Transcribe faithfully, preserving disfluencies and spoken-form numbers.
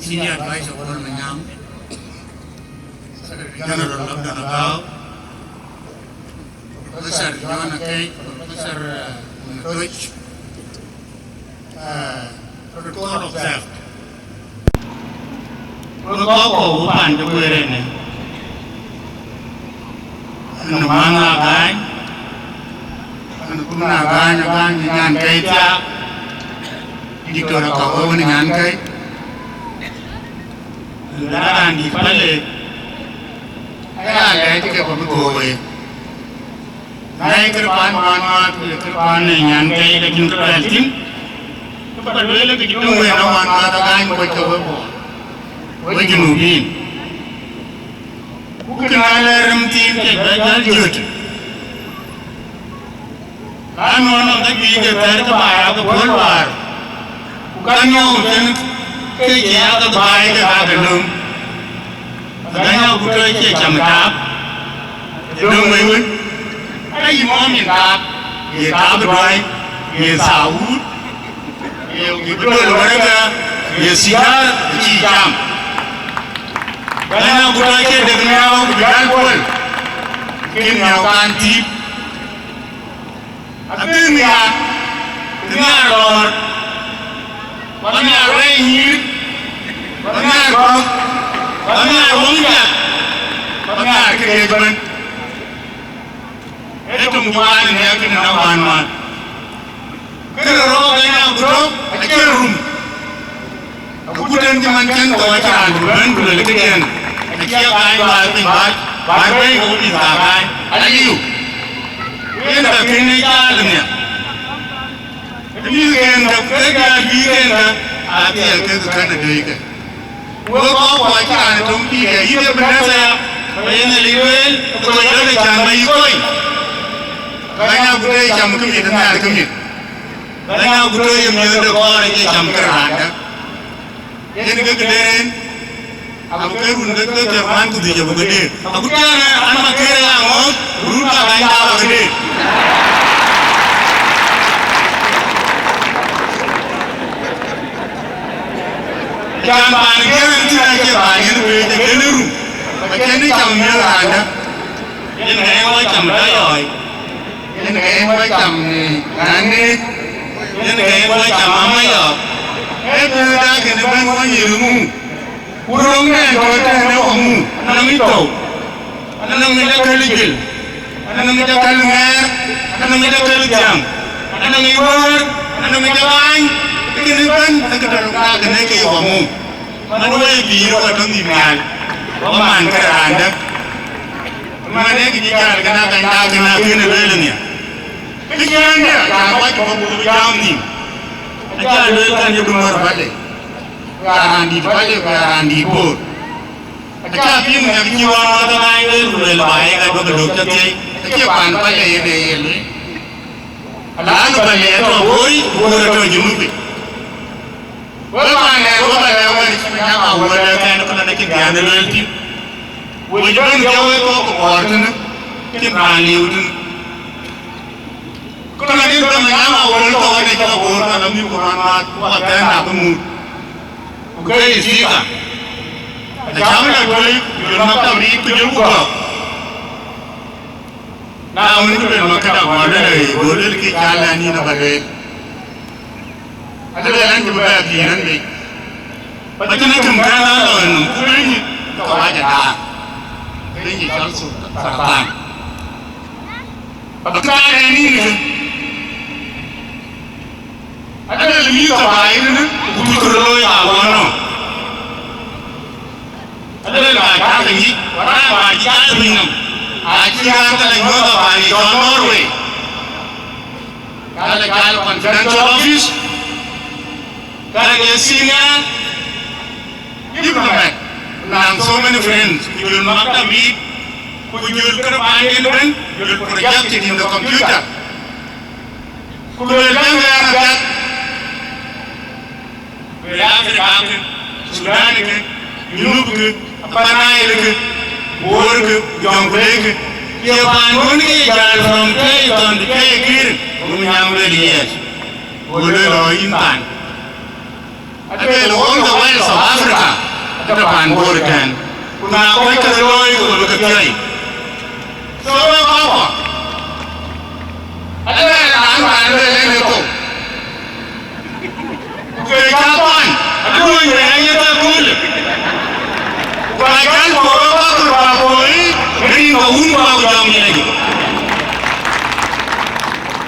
Senior Advisor Kuol Manyang, Secretary General London Agau, Professor John Akech, Professor, uh, Matoch, uh, protocol observed. Wek kɔc kɔ̈k wek pan cï guëër ënë, ënë manh Agany, ënë kun Agany, Agany nyankɛ̈i thiaak, Diktor Akɔ̈k wën nyankɛ̈i, ënë raan dït Pale, aya lɛc ke bä bï gooi. Na ye kërpaan wänwääth, ku ye kërpaan ë nyankɛ̈i, ke cïn kë luɛɛl thïn, ke bä lueel ke cï döŋ wën ë wänwääth Agany kuɔc ke we Bor, we Junubin. Ku kënë alɛ rem thiin kek bɛ jäl jöt. Ka nɔn nɔn ke juëc ke thɛɛr ke baai ake puɔ̈l wäär, ku ka nyɔu tën ke cie ake baai ke ka ke löŋ. Agany Aguto cie cam ë taap, ë döŋ wei wën, ayï mɔm yen taap, ye taap ë duai, ye thaawut, ye bï döl wärëga, ye thiäär ë cïï cam. Agany Aguto cie dek miääu ku bï jäl puɔ̈l, kën miääu kan tiit. Abï nhiaar, bï nhiaar lɔ̈ɔ̈r, bä nhiaar rɛɛc nyïïr, bä nhiaar kɔ̈k, bä nhiaar wëŋ piath, bä nhiaar këdï ëbën. Ee töŋ juan ë nhiaar kënë nɔm wänwän. Kënë rɔɔk Agany Aguto acie rum. Agut en cï man cïn thou acïn raan bï bɛ̈n ku luel këdiɛ̈n, acie Agany bä piny bä, bä bɛ̈i ke we mïth ke Agany, aliu. Yen ka kën ë caal nhial. Ë mïthken ka, ke diäär bïïken ka, aa dhiɛl kek kän ë dööcke. Wek kɔc kuɔ acïn raan ë töŋ pïïr ke, yïn ee bï nɛ̈th aya, ba yen Nhialic lueel, ë kony rɔt ë cän ba yï kony. Agany Aguto ë cam kë mïth, nhiaar kë mïth. Agany Aguto ye miɔ̈c de kɔɔr ë cï cam kë raandä. Yen ke këde en, abï ke run ke ke thiärŋuan ku dhïc abï ke deet. Agut cän an, Makër ë ya ŋɔ̈ɔ̈th, run ka Agany daap abï ke deet. Cän paan Gɛ̈r en thïn acie paan yen wëëc, acïn ë run, acïn ë cam miëth raandä. Yen ŋɛɛŋ wä cam tɔ yɔɔi. Yen ŋɛɛŋ wä cam në ŋɛɛŋ, yen ŋɛɛŋ wä cam ama yɔɔk. Ee bï dak kën bɛ̈n wä nyïïr ŋu. Ku röŋ nɛn tɔ tënë wä ŋu, anɔŋ yic thou, anɔŋ yic akäl juël, anɔŋ yic akäl ŋɛɛr, anɔŋ yic akäl dhiäŋ, anɔŋ yic wëër, anɔŋ yic aɣaany, kën ëbën, ee kë tɔ röŋ dak kën ke ye wä ŋu. Man wëi pïïr wä tɔ nhïïm nhial, wä man kë raandä. Man ee kë cï jäl kënë Agany dak kënë akënë lueel nhial. Kë cï raan nhial, cä kɔc bɔ̈ buk bï jam nhïïm. Acä lueel kan ye bï ŋɔ̈r Pale. Ku ya raan dït Pale, ku ya raan dït Bor. Acä piŋ nhial kë cï wään wä tɔ ŋaany lueel, ku lueel ba ye ka duɔ̈k ë dök cä thiëi. Acie paan Pale yen ee ye lueel. Alaanu Pale atɔ Bor, ku Bor atɔ Junubi. Wek man lɛɛr wek alɛɛr wek cï Manyang Awöl lɛ̈k ɛn, kënë acïn dhiaan ë lueel thïn. Wec bɛ̈n ke wek kɔ̈k ke Bor tënë, cïn raan liu tënë. Kënë acïn bï Manyang Awöl tɔ̈ ɣɛn ë cï Bor ka la mïth ku man maath, ku ka thɛɛr na bï mut. Ku ke ye thika. Acä bï la tueei, ku jɔl maktab riic, ku jɔl ku gɔ̈k. Na wën, ke luel makëda guɔ luel, ee, go luel kë ca lɛ̈k nïn aba lueel. Aluel an, cï bï bɛ pïïr ɛn bei. Ba cïn akïm kɛ̈n a lɔ ë nɔm, ku bɛ̈ny ka wac adaar. Bɛ̈ny cɔl Sarpan. Ba kë thaar ɛn nïn kë. Aluel mïth ke baai ënë, ku kuc kë röt looi ka wä nɔm. Aluel ka cä ke nyic, ku raan bä cï cath piny nɔm, acï raan ke la nyuɔ̈th ë paan ye cɔl Norway. Ka la jal confidential office, ka la ye senior diplomat, ku naŋ so many friends, ku jɔl maktab yic, ku jɔl kërë paanden ëbën, jɔl projected in the computer. Ku luel bɛ̈n ke an apiɛth. Luel Africa kë, Sudan kë, Junub kë, Upper Nile kë, Bor kë, Jonglei kë. Cie paanduön ke ye jäl from Keiton to Keikir, ku Manyang luel yes. Ku luel ɣɔ̈ yïn paan. Aluel all the wealth of Africa Ata paan Bor tɛ̈n. Ku na kɔc ke looi, ke looi ke piɔ̈i. So, we papa. Alɛɛr raan paan lueel en ë kok. Ku ke cä paan, aduöny bɛ yen ye ke köölë. Ku ka cän kɔɔr ë bä kɔɔr bä kɔɔr ë, rin ke wun bä ku jɔŋ yec.